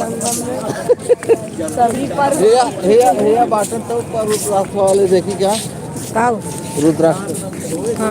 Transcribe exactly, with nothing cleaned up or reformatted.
संगम में सभी पर भैया, भैया, भैया, बाटन तो ऊपर रुद्राक्ष वाले देखी क्या? का हो? रुद्राक्ष। हाँ।